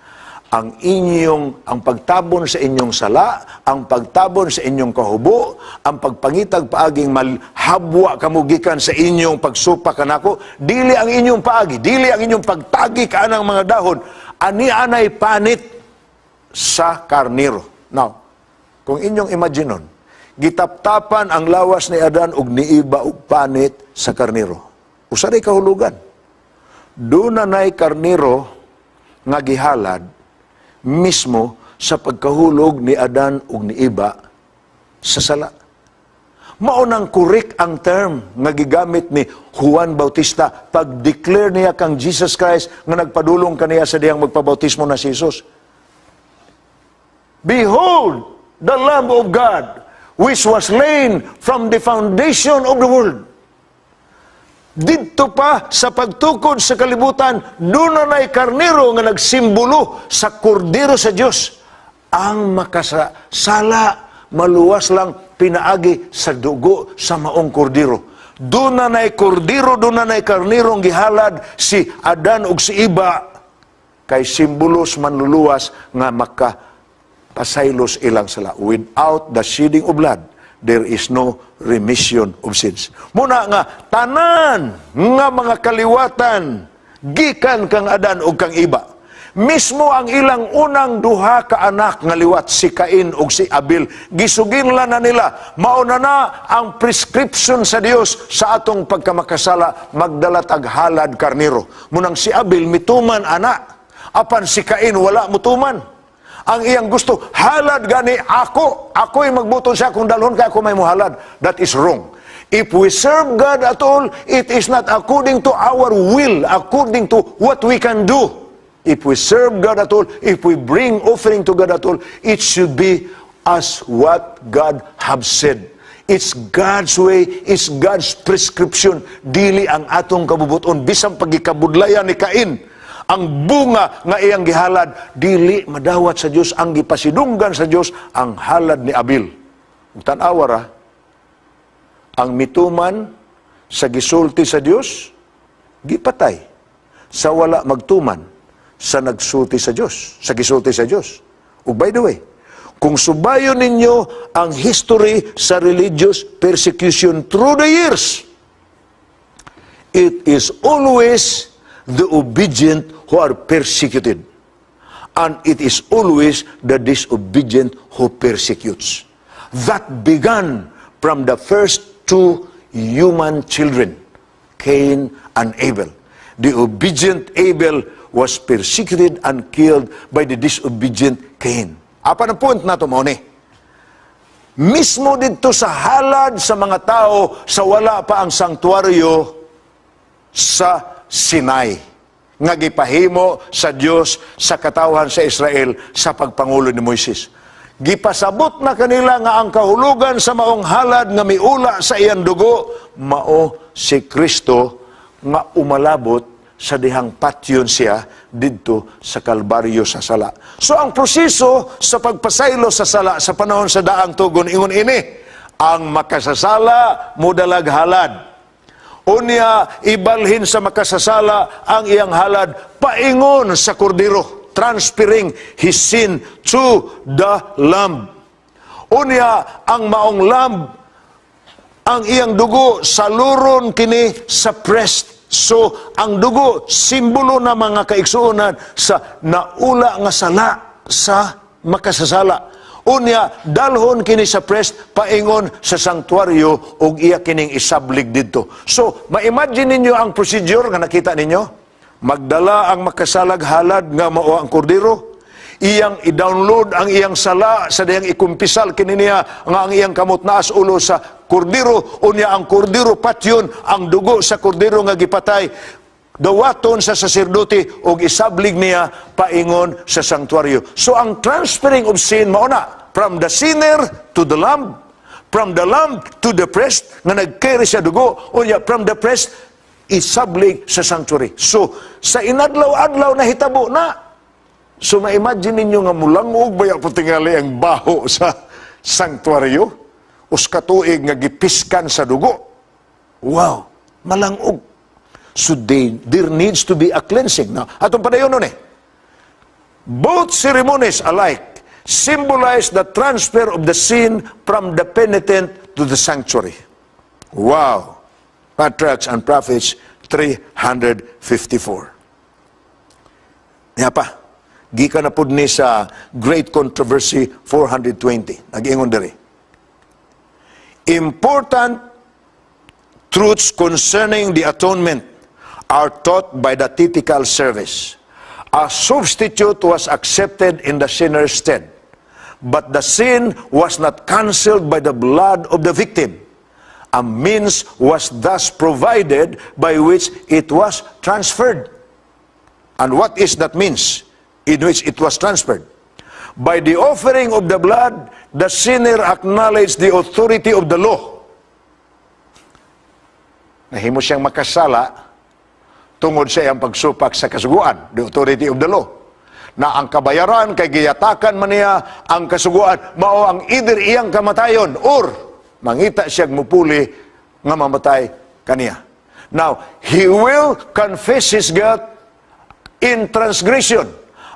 ang inyong ang pagtabon sa inyong sala, ang pagtabon sa inyong kahubo, ang pagpangitag paaging malhabwa kamo gikan sa inyong pagsupak kanako, dili ang inyong paagi, dili ang inyong pagtagi kaanang mga dahon, ani anay panit sa karnero. Now, kung inyong imaginon, gitaptapan ang lawas ni Adan ug ni Iba og panit sa karnero. Usa ray kahulugan. Duna nay karnero nga gihalad mismo sa pagkahulog ni Adan ug ni Iba sa sala. Mao nang correct ang term nga gigamit ni Juan Bautista pag-declare niya kang Jesus Christ nga nagpadulong kaniya sa dihang magpabautismo na si Jesus. "Behold, the Lamb of God, which was slain from the foundation of the world." Didto pa sa pagtukod sa kalibutan, duna na'y karnero nga nagsimbolo sa kordero sa Dios. Ang makasala, maluwas lang pinaagi sa dugo sa maong kordero. Duna na'y kordero, duna na'y karnero gihalad si Adan ug si Iba kay simbolos manluluwas nga maka pasaylos ilang sala. Without the shedding of blood, there is no remission of sins. Muna nga, tanan nga mga kaliwatan, gikan kang Adan ug kang Iba, mismo ang ilang unang duha ka anak nga liwat, si Cain ug si Abel, gisuginlan na nila, mauna na ang prescription sa Dios sa atong pagkamakasala, magdala tag halad karnero. Munang si Abel mituman ana, apan si Cain wala mutuman. Ang iyang gusto, halad gani ako. Ako'y magbuton siya kung dalhon kay ako may muhalad. That is wrong. If we serve God at all, it is not according to our will, according to what we can do. If we serve God at all, if we bring offering to God at all, it should be as what God have said. It's God's way, it's God's prescription. Dili ang atong kabubuton. Bisan pagikabudlayan ni Cain, ang bunga nga iyang gihalad, dili madawat sa Dios. Ang gipasidunggan sa Dios ang halad ni Abel. Ug tan-awa ra, ang mituman sa gisulti sa Dios gipatay sa wala magtuman sa nagsulti sa Dios, sa gisulti sa Dios. Ug by the way, kung subayon ninyo ang history sa religious persecution through the years, it is always the obedient who are persecuted. And it is always the disobedient who persecutes. That began from the first two human children, Cain and Abel. The obedient Abel was persecuted and killed by the disobedient Cain. Apan ang point nato mao ni, mismo didto sa halad sa mga tao sa wala pa ang sanktuaryo sa Sinai nga gipahimo sa Dios sa katawhan sa Israel sa pagpangulo ni Moises. Gipasabot na kanila nga ang kahulugan sa maong halad nga miula sa iyang dugo mao si Kristo nga umalabot sa dihang patyon siya didto sa Kalbaryo sa sala. So ang proseso sa pagpasaylo sa sala sa panahon sa Daang Tugon ingon ini: ang makasasala modalag halad. Unya ibalhin sa makasasala ang iyang halad paingon sa kordero, transferring his sin to the lamb. Unya ang maong lamb, ang iyang dugo saluron kini sa priest. So ang dugo simbolo na, mga kaigsuonan, sa naula nga sala sa makasasala. Unya dalhon kini sa priest paingon sa sanktuaryo ug iya kining isablig didto. So ma-imagine ninyo ang procedure nga nakita ninyo. Magdala ang makasalag halad nga mao ang kordero, iyang i-download ang iyang sala sa dihang ikumpisal kini niya nga ang iyang kamot naas ulo sa kordero. Unya ang kordero patyon, ang dugo sa kordero nga gipatay dawaton sa saserdote og isablig niya paingon sa sanktuaryo. So ang transferring of sin mao na from the sinner to the lamb, from the lamb to the priest nga nag-carry sa dugo, unya from the priest isablig sa sanctuary. So sa inadlaw-adlaw na hitabo na. So ma-imagine ninyo nga mulangog baya po tingali ang baho sa sanktuaryo? Usa ka tuig nga gipiskan sa dugo. Wow, malangog. So there needs to be a cleansing. Now, atong padayon nun eh. Both ceremonies alike symbolize the transfer of the sin from the penitent to the sanctuary. Wow. Patriarchs and Prophets 354. Niya pa. Gikan na pud ni sa Great Controversy 420. Nag-ingon diri. Important truths concerning the atonement are taught by the typical service. A substitute was accepted in the sinner's stead, but the sin was not cancelled by the blood of the victim. A means was thus provided by which it was transferred. And what is that means in which it was transferred? By the offering of the blood, the sinner acknowledged the authority of the law. Nahimo siyang makasala tungod sa iyang pagsupak sa kasuguan, the authority of the law. Na ang kabayaran kay giyatakan man niya ang kasuguan, mao ang either iyang kamatayon or mangita siyang mupuli nga mamatay kaniya. Now, he will confess his guilt in transgression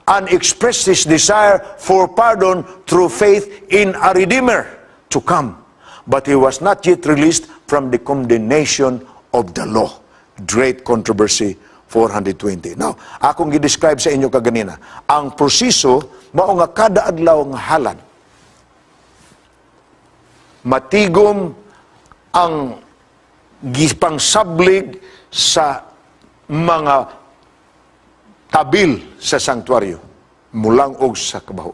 and express his desire for pardon through faith in a Redeemer to come. But he was not yet released from the condemnation of the law. Great Controversy 420. Now, akong gi-describe sa inyo kaganina, ang proseso mao nga kada adlaw nga halad matigom ang gipangsablig sa mga tabil sa sanktuaryo mulang-og sa kabaho.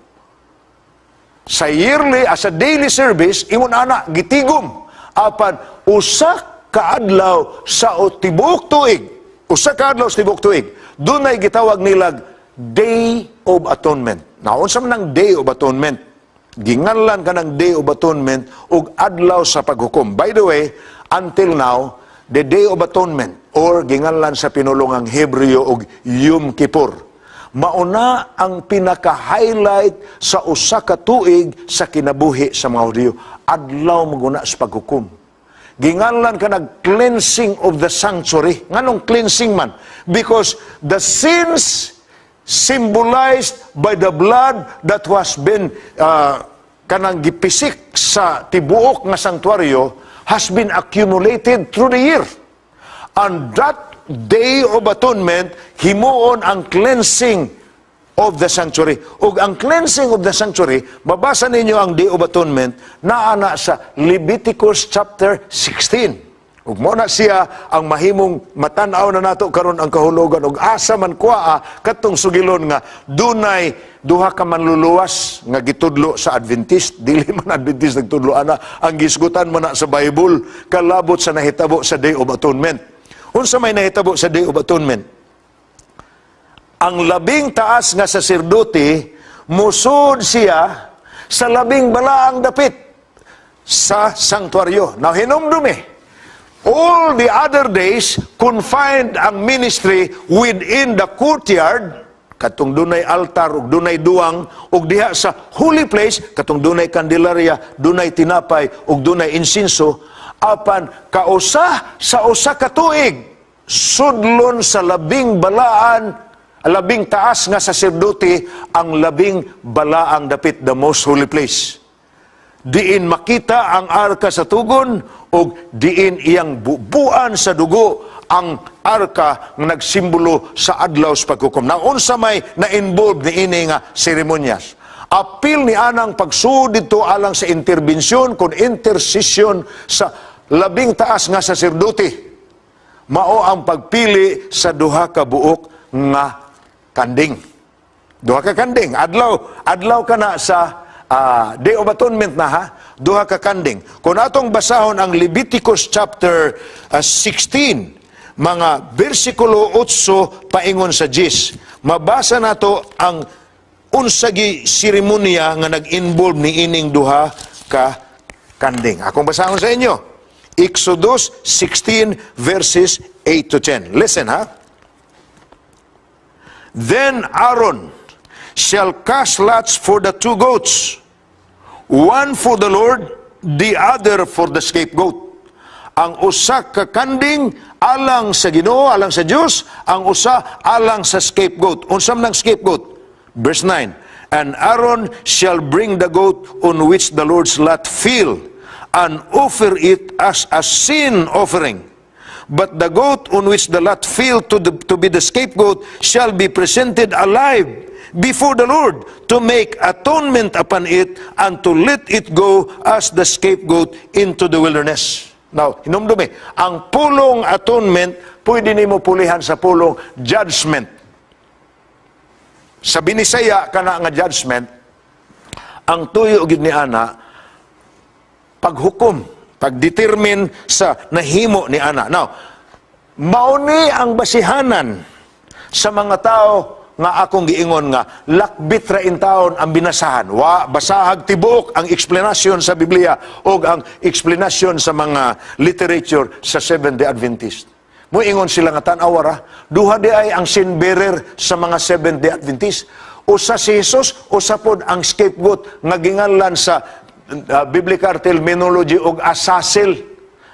Sa yearly, as a daily service, ingon ana gitigom, apan usa ka adlaw sa tibuok tuig, usa ka adlaw sa tibuok tuig, dunay gitawag nilag Day of Atonement. Naunsa man ang Day of Atonement? Ginganlan kanang Day of Atonement og adlaw sa paghukom. By the way, until now, the Day of Atonement or ginganlan sa pinulungang Hebreo og Yom Kippur, mauna ang pinaka-highlight sa usa ka tuig sa kinabuhi sa mga Hudiyo. Adlaw maguna sa paghukom. Ginganlan kanag cleansing of the sanctuary. Nganong cleansing man? Because the sins symbolized by the blood that was been kanang gipisik sa tibuok nga sanktuaryo has been accumulated through the year. And that Day of Atonement, himuon ang cleansing of the sanctuary. Ug ang cleansing of the sanctuary, mabasa ninyo ang Day of Atonement, naa na sa Leviticus chapter 16. Ug mao na siya ang mahimong matan-aw na nato karon ang kahulugan ug asa man kuaa katong sugilon nga dunay duha ka manluluwas nga gitudlo sa Adventist. Dili man Adventist nagtudlo ana, ang gisgutan man na sa Bible kalabot sa nahitabo sa Day of Atonement. Unsa may nahitabo sa Day of Atonement? Ang labing taas nga saserdote, musod siya sa labing balaang dapit sa sanktuaryo. Now, hinumdumi, all the other days, confined ang ministry within the courtyard, katong dunay altar ug dunay duwang, ug diha sa holy place, katong dunay kandelaria, dunay tinapay ug dunay insinso. Apan kausa sa usa ka tuig, sudlon sa labing balaan, labing taas nga saserdote ang labing balaang dapit, the most holy place, diin makita ang arka sa tugon ug diin iyang bubuan sa dugo ang arka nga nagsimbolo sa adlaw sa paghukom. Na unsa may na-involve ni ini nga seremonyas? Apil ni anang pagsud didto alang sa interbensyon kon intercession sa labing taas nga saserdote, mao ang pagpili sa duha ka buok nga kanding. Duha ka kanding. Adlaw, adlaw kana sa Day of Atonement na ha, duha ka kanding. Kung atong basahon ang Leviticus chapter 16, mga bersikulo 8 paingon sa 10, mabasa nato ang unsagi seremonya nga nag-involve ni ining duha ka kanding. Akong basahon sa inyo. Exodus 16 verses 8 to 10. Listen ha. "Then Aaron shall cast lots for the two goats, one for the Lord, the other for the scapegoat." Ang usa ka kanding alang sa Ginoo, alang sa Dios, ang usa alang sa scapegoat. Unsa man ang scapegoat? Verse 9. "And Aaron shall bring the goat on which the Lord's lot fell and offer it as a sin offering. But the goat on which the lot fell to be the scapegoat shall be presented alive before the Lord to make atonement upon it and to let it go as the scapegoat into the wilderness." Now, hinumdumi, ang pulong atonement, pwede nimo pulihan sa pulong judgment. Sa Binisaya, kana nga judgment, ang tuyo gid ni ana, paghukom, pagdetermine sa nahimo ni ana. Now, mauni ang basihanan sa mga tao nga akong giingon nga lakbit ra intawon ang binasahan. Wa basahag tibuok ang explanation sa Biblia o ang explanation sa mga literature sa Seventh-day Adventist. Moingon sila nga tan-awa ra, duha di ay ang sin bearer sa mga Seventh-day Adventist. Usa si Jesus, usa pod ang scapegoat nga ginganlan sa biblical terminology og Azazel.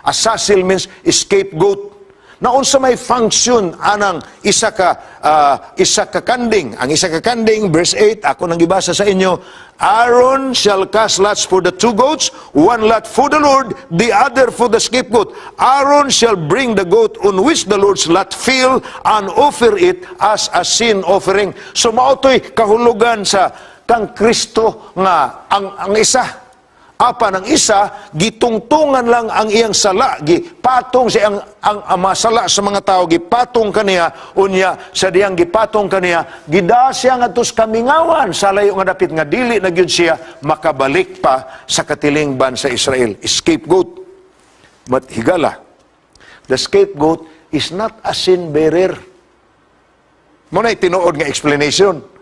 Azazel means scapegoat. Na unsa may function anang isa ka kanding? Ang isa ka kanding, verse 8, ako nang gibasa sa inyo, "Aaron shall cast lots for the two goats, one lot for the Lord, the other for the scapegoat. Aaron shall bring the goat on which the Lord's lot fell and offer it as a sin offering." So mao to'y kahulugan sa kang Kristo nga ang isa. Apan ang isa, gitungtungan lang ang iyang sala, gipatong sa ang masala sa mga tao, gipatong kaniya, unya sa diyang gipatong kaniya, gida siya ngadto sa kamingawan sa layo nga dapit nga dili na gyud siya makabalik pa sa katilingban sa Israel. Scapegoat. But higala, the scapegoat is not a sin bearer. Mao na tinuod nga explanation.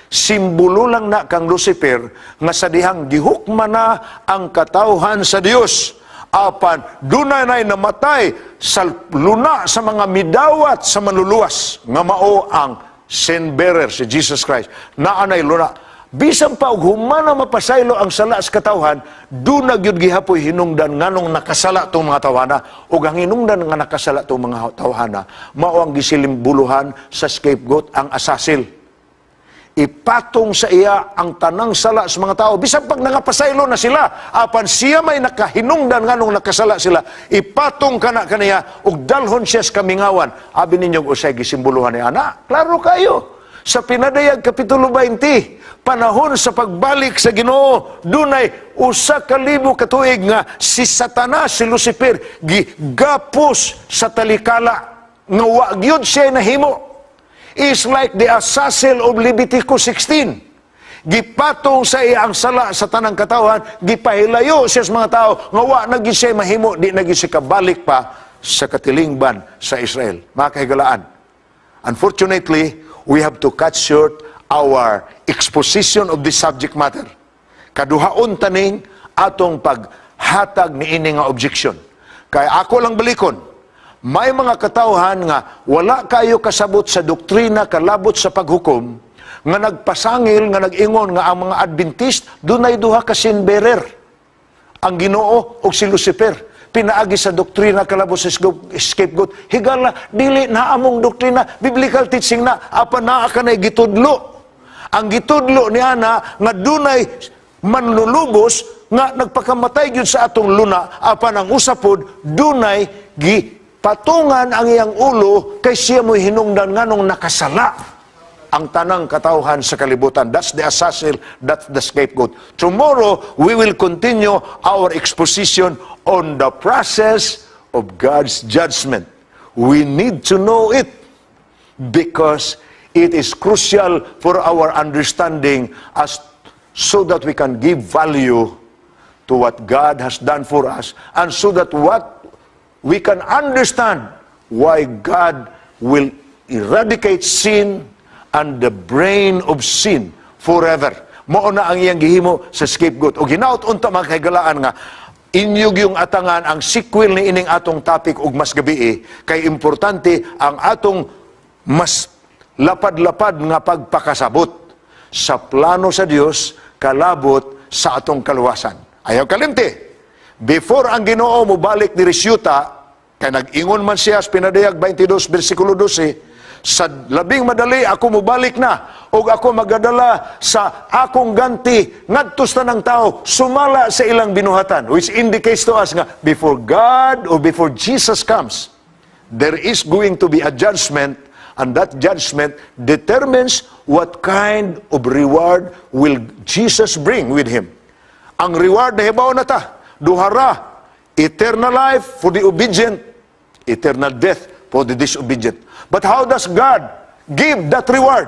Simbolo lang na kang Lucifer nga sa dihang gihukman na ang katawhan sa Dios, apan dunay nay namatay sa luna sa mga midawat sa manluluwas nga mao ang sin bearer, si Jesus Christ. Naa nay luna bisan pa og human na mapasaylo ang sala sa katawhan, duna gyud gihapoy hinungdan nganong nakasala tong mga tawhana, ug ang hinungdan nga nakasala tong mga tawhana mao ang gisimboluhan sa scapegoat, ang Azazel. Ipatong sa iya ang tanang sala sa mga tao. Bisan pag nangapasaylo na sila, apan siya may nakahinungdan nganong nakasala sila, ipatong kana kaniya ug dalhon siya sa kamingawan. Abi ninyo usay gisimboluhan ni ana? Klaro kayo. Sa Pinadayag Kapitulo 20, panahon sa pagbalik sa Ginoo, dunay 1,000 ka tuig nga si Satanas, si Lucifer, gigapos sa talikala nga wa gyud siya nahimo. Is like the Azazel of Leviticus 16. Gipatong sa iya ang sala sa tanang katawhan, gipahilayo siya sa mga tao nga wa na gyud siya mahimo, di na gyud siya kabalik pa sa katilingban sa Israel. Mga kahigalaan, unfortunately, we have to cut short our exposition of this subject matter. Kaduhaon taning atong paghatag niini nga objection. Kaya ako lang balikon, may mga katawhan nga wala kayo kasabot sa doktrina kalabot sa paghukom, nga nagpasangil, nga nag-ingon nga ang mga Adventist dunay duha ka sin bearer, ang Ginoo o si Lucifer, pinaagi sa doktrina kalabot sa scapegoat. Higala, dili na among doktrina, biblical teaching na, apan naa kanay gitudlo. Ang gitudlo niya na nga dunay manlulubos nga nagpakamatay gyud sa atong luna, apan ang usapod dunay gipatungan ang iyang ulo kay siya mo'y hinungdan nganong nakasala ang tanang katawhan sa kalibutan. That's the Azazel, that's the scapegoat. Tomorrow, we will continue our exposition on the process of God's judgment. We need to know it because it is crucial for our understanding as so that we can give value to what God has done for us and so that what we can understand why God will eradicate sin and the brain of sin forever. Mao na ang iyang gihimo sa scapegoat. O hinaut unta, mga kahigalaan, nga inyog yung atangan ang sequel ni ining atong topic ug mas gabi kay importante ang atong mas lapad-lapad nga pagpakasabot sa plano sa Dios kalabot sa atong kaluwasan. Ayaw kalimti. Before ang Ginoo mobalik diri syuta, kay nag-ingon man siya sa Pinadayag 22 bersikulo 12, "Sa labing madali ako mobalik na ug ako magadala sa akong ganti ngadto sa tanang tao sumala sa ilang binuhatan," which indicates to us nga before God or before Jesus comes, there is going to be a judgment, and that judgment determines what kind of reward will Jesus bring with him. Ang reward na hibaw na ta, duha ra: eternal life for the obedient, eternal death for the disobedient. But how does God give that reward?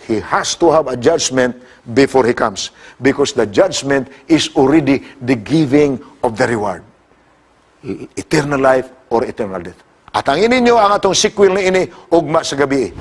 He has to have a judgment before He comes, because the judgment is already the giving of the reward. Eternal life or eternal death. Atangin ninyo ang atong sequel ni ini ugma sa gabi.